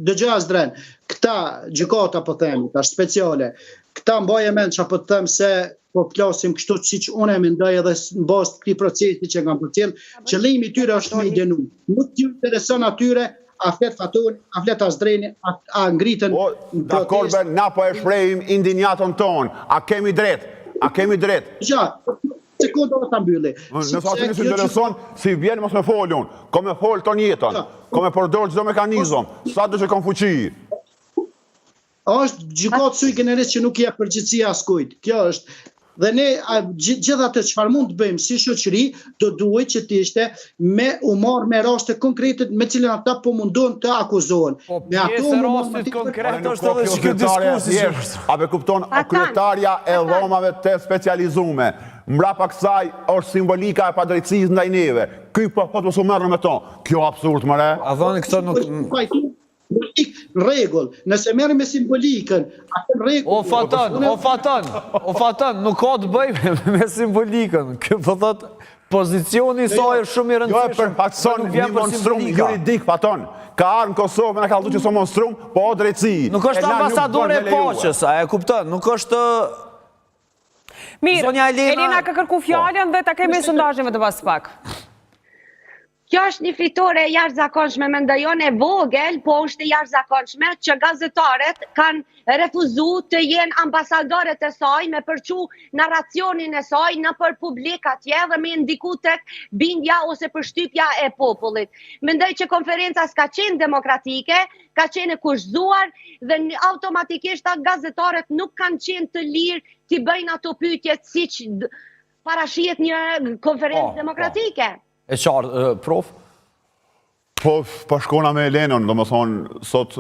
Dëgjo Azdren, këta gjykata po themi, tash speciale, këta mbaje mend çka po të them se po flasim kështu siç unë e mendoj edhe në bazë të këtij procesi që kam përcjell, qëllimi i tyre është me i dënu. Nuk ju intereson atyre a flet Fatoni, a flet Azdreni, a, a ngritën po, në protestë. Dakor, na po e shprehim indinjatën tonë. A kemi drejt? A kemi drejt? Ja, sekondë do ta mbylli. Nëse aty nuk intereson, si vjen mos me fol unë. Kom me fol ton jetën. Kom me përdor çdo mekanizëm, sado që kam fuqi. Është gjykatë sui generis që nuk i jep përgjegjësi askujt. Kjo është dhe ne gjithë atë çfarë mund të bëjmë si shoqëri, do duhej që të ishte me u marr me raste konkrete me cilën ata po mundohen të akuzohen. Po me ato pjesë e rastit konkret është edhe që ky diskurs i që A be kupton, o kryetarja e dhomave të specializume. Mbrapa kësaj është simbolika e padrejtësisë ndaj neve. Ky po thotë mos u merrni me to. Kjo absurd more. A thoni këto nuk në rregull, nëse merrem me simbolikën, atë në rregull. O Faton, o Faton, o Faton, nuk ka të bëjë me, me simbolikën. Ky po thot pozicioni i saj është shumë i rëndësishëm. Jo e përfaqëson një monstrum juridik Faton. Ka ardhur në Kosovë me na kallzu që s'o monstrum, po o drejtësi. Nuk është ambasadore e paqes, a e kupton? Nuk është Mirë, Zonja Elena, Elena ka kërku po. fjalën dhe ta kemi sondazhin vetëm pas pak. Kjo është një fitore e jashtëzakonshme, mendoj unë e vogël, po është e jashtëzakonshme që gazetaret kanë refuzu të jenë ambasadorët e saj me përçu narracionin e saj nëpër publik atje dhe me ndiku tek bindja ose përshtypja e popullit. Mendoj që konferenca s'ka qenë demokratike, ka qenë e kushtëzuar dhe automatikisht atë gazetarët nuk kanë qenë të lirë t'i bëjnë ato pyetje siç parashihet një konferencë po, po. demokratike. E qartë, prof? Po, bashkona me Elenën, domethonë, sot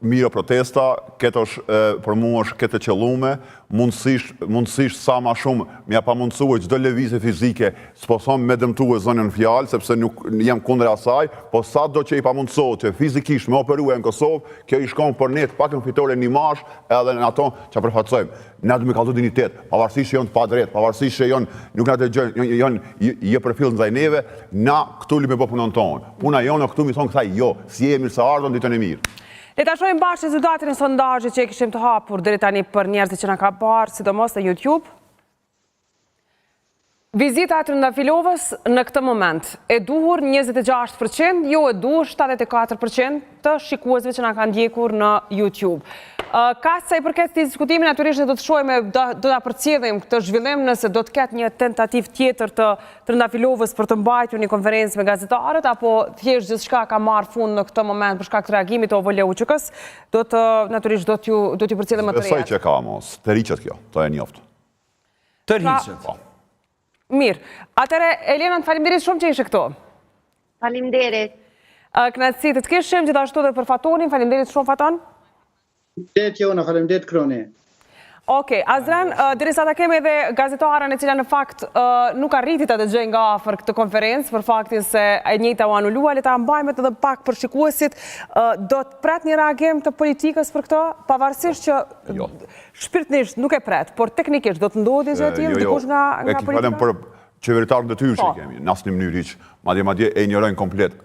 mirë protesta, këtë është, për mu është këtë e qëllume, mundësisht, mundësisht sa ma shumë, m'ja pamundësue çdo lëvizje fizike, s'po thom me dëmtue zonjën fjalë, sepse nuk jam kundër asaj, po sado që i pamundësohet që fizikisht me operue në Kosovë, kjo i shkon për ne të paktën fitore në imazh edhe në ato që përfaqësojmë. Na du me kallzu dinjitet, pavarësisht që janë të padrejtë, pavarësisht që janë nuk na dëgjojnë, janë jo përfill ndaj neve, na këtu lypim me bo punën tonë. Puna jonë këtu mi thonë kësaj jo, s'je e mirëseardhur ditën e mirë. Le ta shohim bashkë rezultatin e sondazhit që e kishim të hapur deri tani për njerëzit që na kanë parë, sidomos në YouTube. Vizita e Trëndafilovës në këtë moment, e duhur 26%, jo e duhur 74% të shikuesve që na kanë ndjekur në YouTube. Ka sa i përket këtij diskutimi, natyrisht ne do të shohim e do ta përcjellim këtë zhvillim nëse do të ketë një tentativë tjetër të Trëndafilovës për të mbajtur një konferencë me gazetarët apo thjesht gjithçka ka marrë fund në këtë moment për shkak të reagimit të OVL UÇK-së, do të natyrisht do t'ju do t'ju përcjellim më të reja. Besoj që ka mos, tërhiqet kjo, të e njoftë. Tërhiqet. Po. Mirë. Atëherë, Elena, të faleminderit shumë që ishe këtu. Faleminderit. Kënaqësi të të kishim, gjithashtu dhe për Fatonin. Faleminderit shumë, Faton. Faleminderit, Jona, faleminderit, Kroni. Okej, Azdren, derisa ta kemi edhe gazetaren e cila në fakt nuk arriti ta dëgjojë nga afër këtë konferencë për faktin se e njëjta u anulua, le ta mbajmë edhe pak për shikuesit, do të pret një reagim të politikës për këtë, pavarësisht që jo. Shpirtnisht nuk e pret, por teknikisht do të ndodhë një gjë e tillë, jo, jo. dikush nga nga politika? E për qeveritar në detyrë që po. kemi, në asnjë mënyrë hiç, madje madje e injorojnë komplet.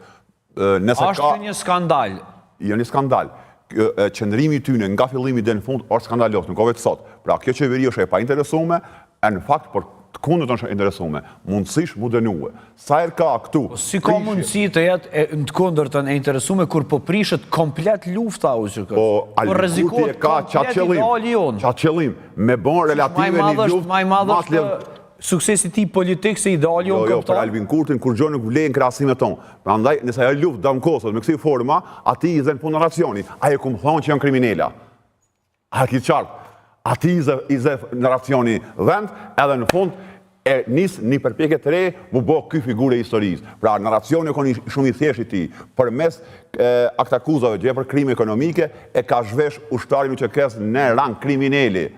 Nëse ka Është një skandal. Jo një skandal. Qëndrimi i tyne nga fillimi deri në fund është skandaloz, nuk o veç sot. Pra kjo qeveri është e painteresume, e në fakt për të kundërtën është e interesume, mundësisht mu dënue. Sa herë ka këtu Po si ka mundësi të jetë e, në të kundërtën e interesume kur po prishet komplet lufta e UÇK-së? Po, Albin Kurti e ka qat qëllim, qat qëllim, me bon relative një luftë ma i madh është suksesi i tij politik se ideali jonë kombëtar. Jo, jo, për Albin Kurtin kurgjo nuk vlen krahasimet tonë. Prandaj, nëse ajo luftë damkoset me kësi forma, atij i zë në fund narracioni. Ai e kum thonë që janë kriminela. A e ki qartë? Atij i zë, i zë narracioni vend, edhe në fund e nis një përpjekje të re mu bo ky figurë e historisë. Pra, narracioni o kon shumë i thjeshtë i tij, përmes aktakuzave gjoja për krime ekonomike, e ka zhvesh ushtarin e UÇK-së në rang krimineli.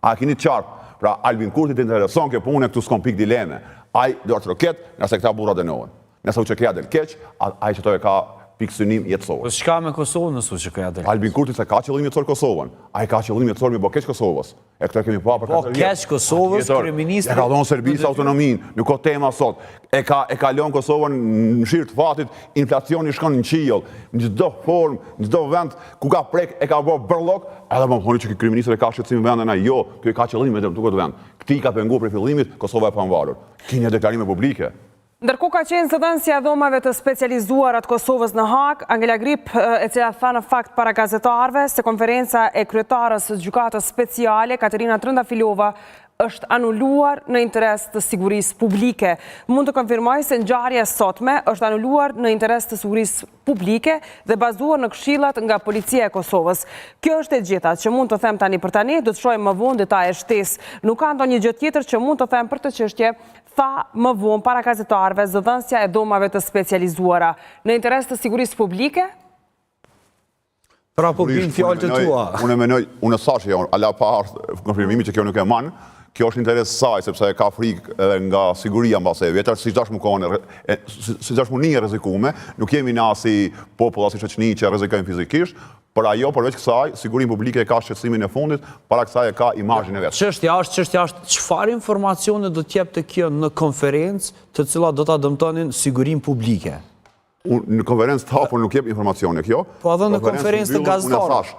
A e kini të qartë? Pra, Albin Kurtit i intereson kjo punë, këtu s'kom pikë dileme. Ai duartroket, nëse këta burra dënohen. Nëse UÇK-ja del keq, ai qëto e ka pikësynim jetësor. Po çka me Kosovën nëse UÇK-ja del keq? Albin Kurti s'e ka qëllim jetësor Kosovën. Ai ka qëllim jetësor me bo keq Kosovës. E këtë e kemi pa për katër vjet. Po keq Kosovës, kryeministri. E ka dhënë Serbisë autonominë, nuk o tema sot. E ka e ka lënë Kosovën në mëshirë të fatit, inflacioni shkon në qiell, në çdo formë, në çdo vend ku ka prek e ka bë bërllok, edhe më thoni që ky kryeministër e ka shqetësim vendin ai jo, ky e ka qëllim me dëmtu këtë vend. Këtij i ka pengu prej fillimit Kosova e pavarur. Kini deklarime publike. Ndërkohë ka qenë zëdhënësja e Dhomave të Specializuara të Kosovës në Hagë, Angela Grip, e cila tha në fakt para gazetarëve se konferenca e kryetares së Gjykatës Speciale, Katerina Trëndafilova, është anuluar në interes të sigurisë publike. Mund të konfirmoj se ngjarja e sotme është anuluar në interes të sigurisë publike dhe bazuar në këshillat nga Policia e Kosovës. Kjo është e gjitha që mund të them tani për tani, do të shohim më vonë detaje shtesë. Nuk ka ndonjë gjë tjetër që mund të them për këtë çështje, tha më vonë para gazetarëve zëdhënësja e Dhomave të Specializuara. Në interes të sigurisë publike, Pra po bin fjalët e tua. Unë menoj, unë thashë jo, ala pa ardhë konfirmimi që kjo nuk e man, kjo është interes saj, sepse e ka frikë edhe nga siguria mbase e vjetër, si dash mu konë, si dash mu një rrezikume, nuk jemi na si popull, si shoqëni që rrezikojmë fizikisht, por ajo përveç kësaj, sigurinë publike e ka shqetësimin e fundit, para kësaj e ka imazhin e vet. Çështja është, çështja është çfarë informacione do të jepte kjo në konferencë, të cilat do ta dëmtonin sigurinë publike? Unë në konferencë të hapur nuk jep informacione kjo. Po edhe në konferencë të gazetarëve. Unë thash,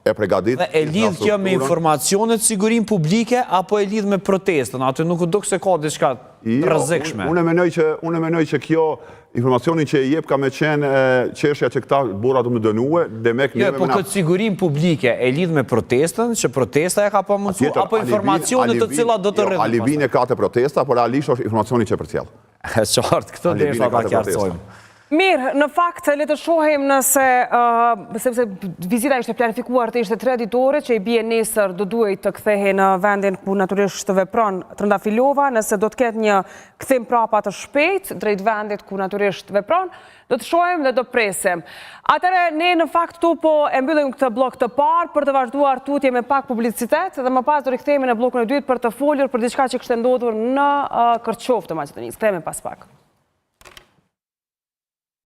e pregadit. Dhe e lidh kjo me informacionet sigurinë publike apo e lidh me protestën? Aty nuk u duk se ka diçka të jo, rrezikshme. Unë mendoj që unë mendoj që kjo informacioni që e jep ka me qenë çështja që këta burra do me dënue, demek jo, neve po këtë sigurinë publike e lidh me protestën, që protesta e ka pamundësu apo informacionet të cilat do të jo, rrezikojnë. Alibin e ka te protesta, por realisht është informacioni që përcjell. E qartë, këtë desha ta qartësojmë. Mirë, në fakt, le të shohim nëse, sepse vizita ishte planifikuar të ishte tre ditore, që i bie nesër do duhej të kthehej në vendin ku natyrisht të vepron Trëndafilova, nëse do të ketë një kthim prapa të shpejt drejt vendit ku natyrisht vepron, do të shohim dhe do presim. Atëherë, ne në fakt këtu po e mbyllim këtë bllok të parë për të vazhduar tutje me pak publicitet dhe më pas do rikthehemi në bllokun e dytë për të folur për diçka që kishte ndodhur në Kërçovë të Maqedonisë. Kthehemi pas pak.